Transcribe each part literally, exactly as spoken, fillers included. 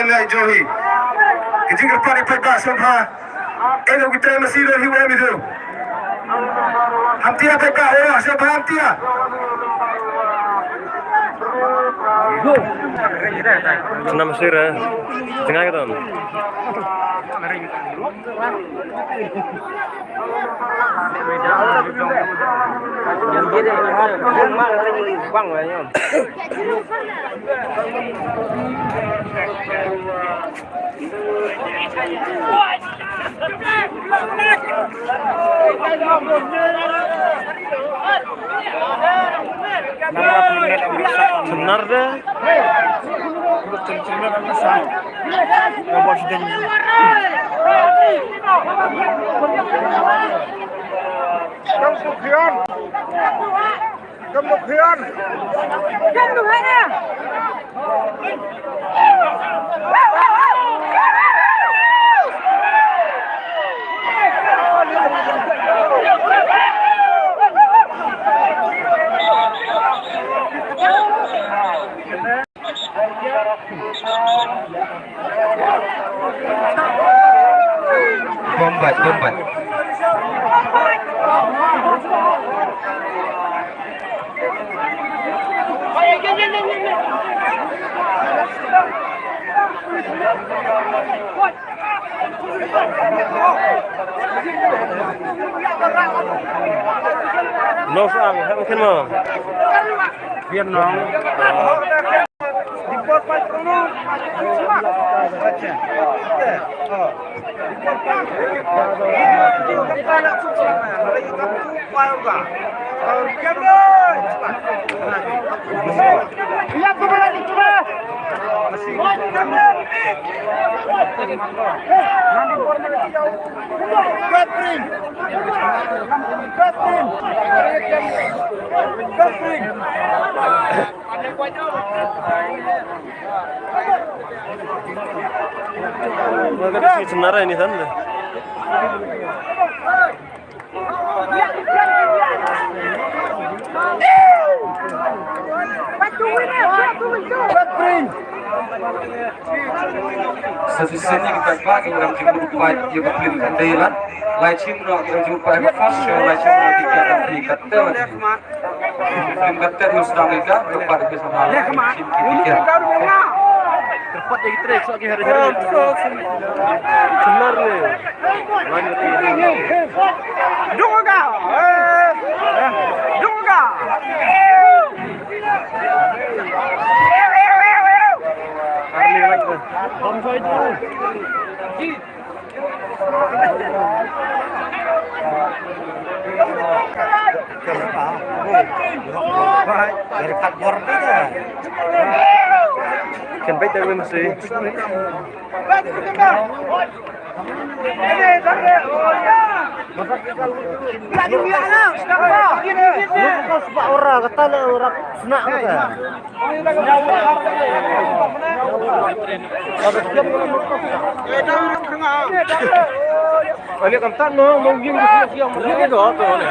Ngai jo hi. Ka jingkyrpad i paidbah sngewbha. Ïa u ki trei masi ruh hi u em i tu. Hamtia paidbah, ïa sngewbha hamtia. Tnam sir eh. Tngai ka don. Sebenarnya. Kam dukhian. Kam dukhian. Bombat, bombat. Nos ang, hang ken mo. Biar nong. Sebenarnya ini kan. Sa shisien ki paidbah ki dang jingmut paid ïa ka film Kandela. Lai shim noh ki dang jingmut paid first show, lai shim noh ki dang jingmut paid. Film Kandela sdang ïa ka, kyrpad ïa ki sama. Shim ki tiket. Kyrpad ïa ki trei, sa ki hari hari. Senar ni. Duga. Duga. Kan baik dah mesti. Ora kata le ora senak kata. Ani kam tan no mong jing siang siang. Ini doh tu ni.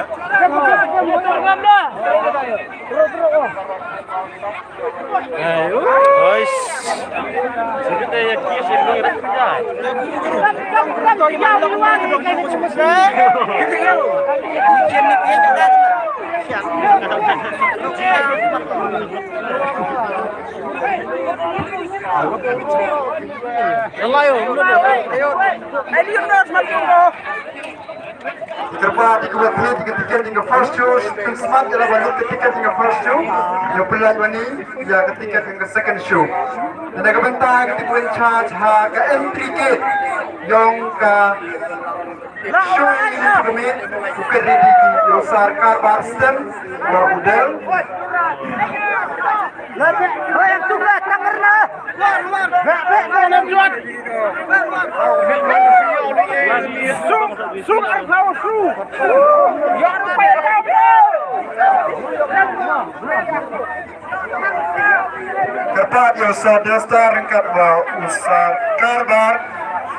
Ois. Kyrpad ïa kiba ïoh ïa ka tiket jong ka first show, pynsmat ïa la ba lut ka tiket jong ka first show. Ïa pynlait wan ïa ka tiket jong ka second show. Te na ka bynta ka dei ban in charge ha ka entry gate jong ka show ïa ka miet. Ku ka ready ki ïa u Sar Karbar Stem ba u Del. Kyrpad ïa u Sar Desta ryngkat bad u Sar Karbar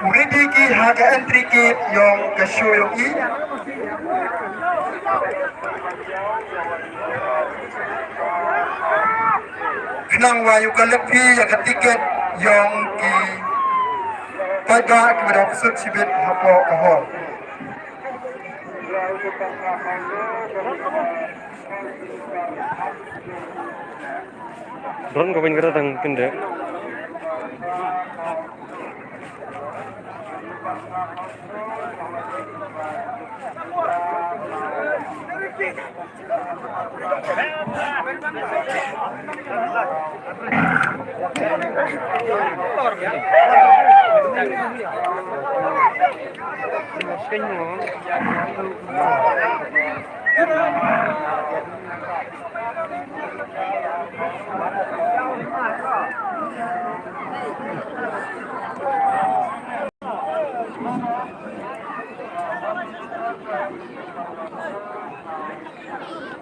u ready ki ha ka entry gate jong ka show jong i. Khnang ba ïoh ka leit phi ïa ka tiket jong ki Paidbah kiba dang pyrshah shibit hapoh ka hall. Drone ka ban kata tang kende.